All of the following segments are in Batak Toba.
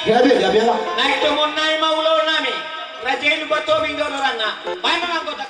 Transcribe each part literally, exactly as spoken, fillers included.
Gabe, gabe, ala. Naeng tomon nami ma ulaon nami. Raja i Lumban Tobing do goarna. Baen ma anggota.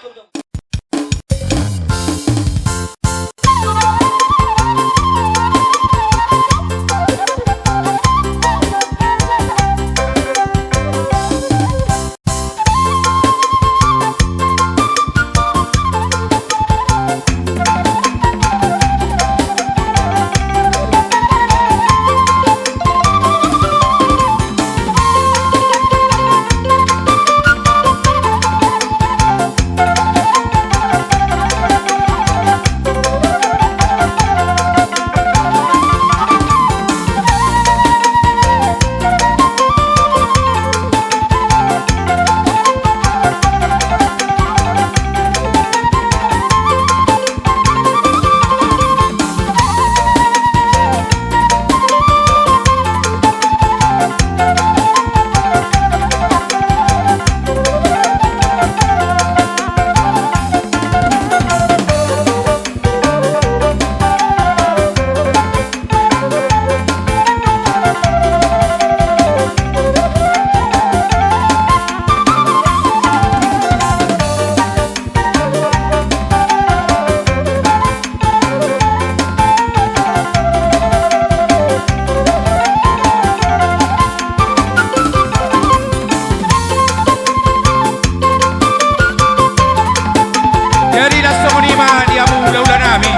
Jadi, laos songon i ma di hamu hulahula nami.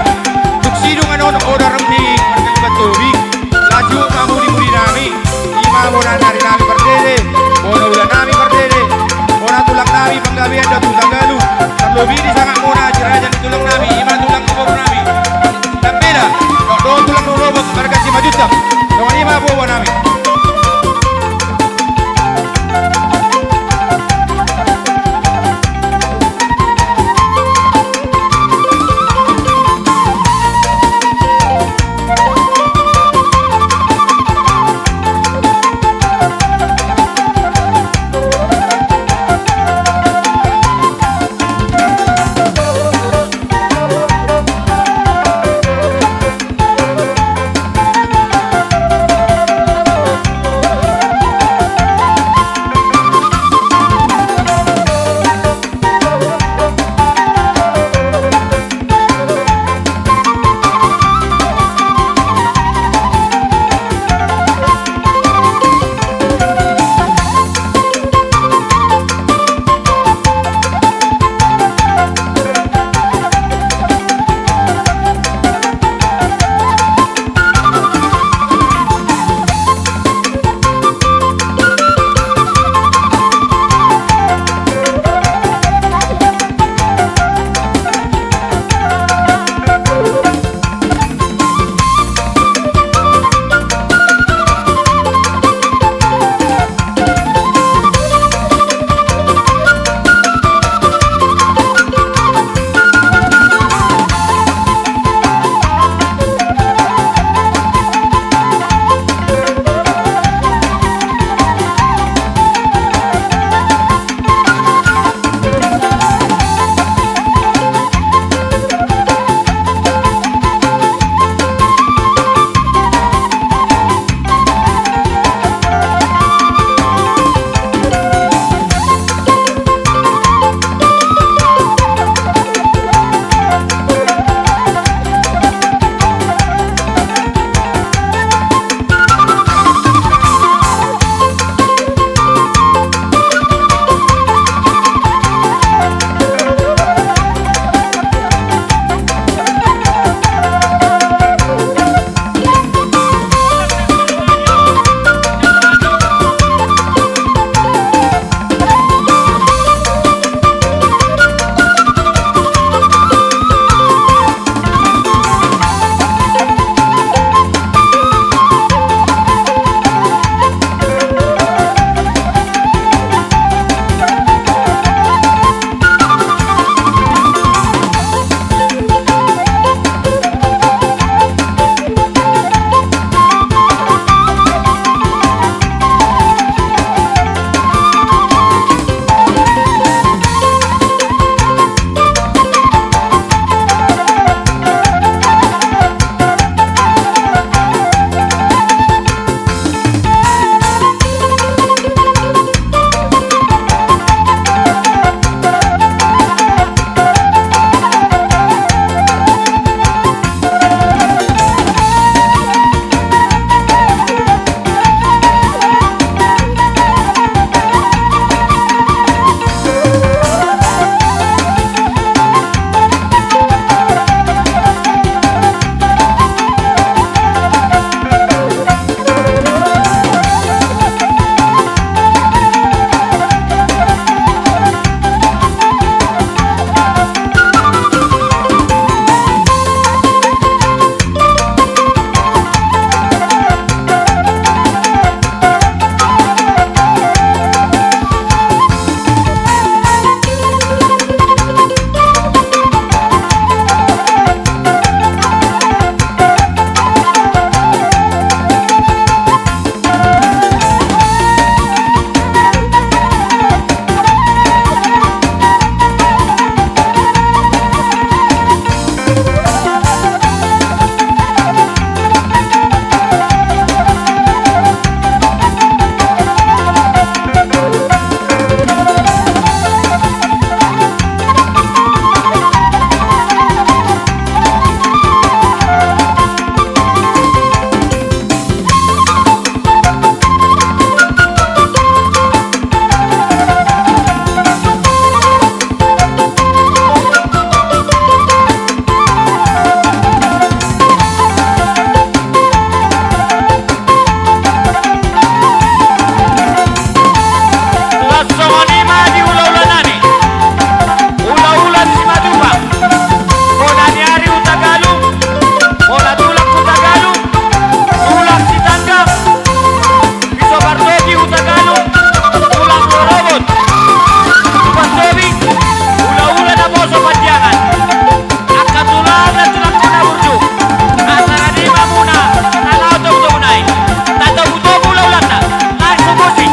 Dung sidung annon odar ni marga Lumban Tobing, laju ma mudi-mudi nami. I ma bona ni ari nami pardede, bona ula nami pardede, bona tulang nami Panggabean dohot Hutagaluh. Tarlobi disangap muna si raja ni tulang nami, i ma tulang ni boru nami Tambela dohot tulang ni rorobot marga Simanjuntak. Songon i ma boa nami. Sobar topi Hutagalung, tulang rorobot. Tubar topi, hula-hula na poso Pandiangan. Angka tulang na tulang kona burju. Asa na di mamuna, na lao tobu-tobu nai. Tatobu-tobu hula-hulanta. Langsung musik.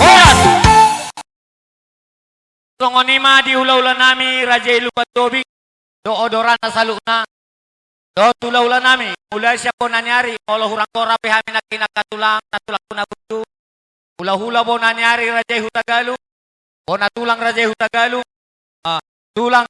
Horas. Songon i ma di hula-hula nami Raja i Lumban Tobing dohot odorana saluhutna. Dohot hula-hula nami, mulai sian bona ni ari, molo hurang gora pe hami nangkin angka tulang, na tulang tu na burju. Hula-hula bona ni ari Raja i Hutagalung, bona tulang Raja i Hutagalung, ah, tulang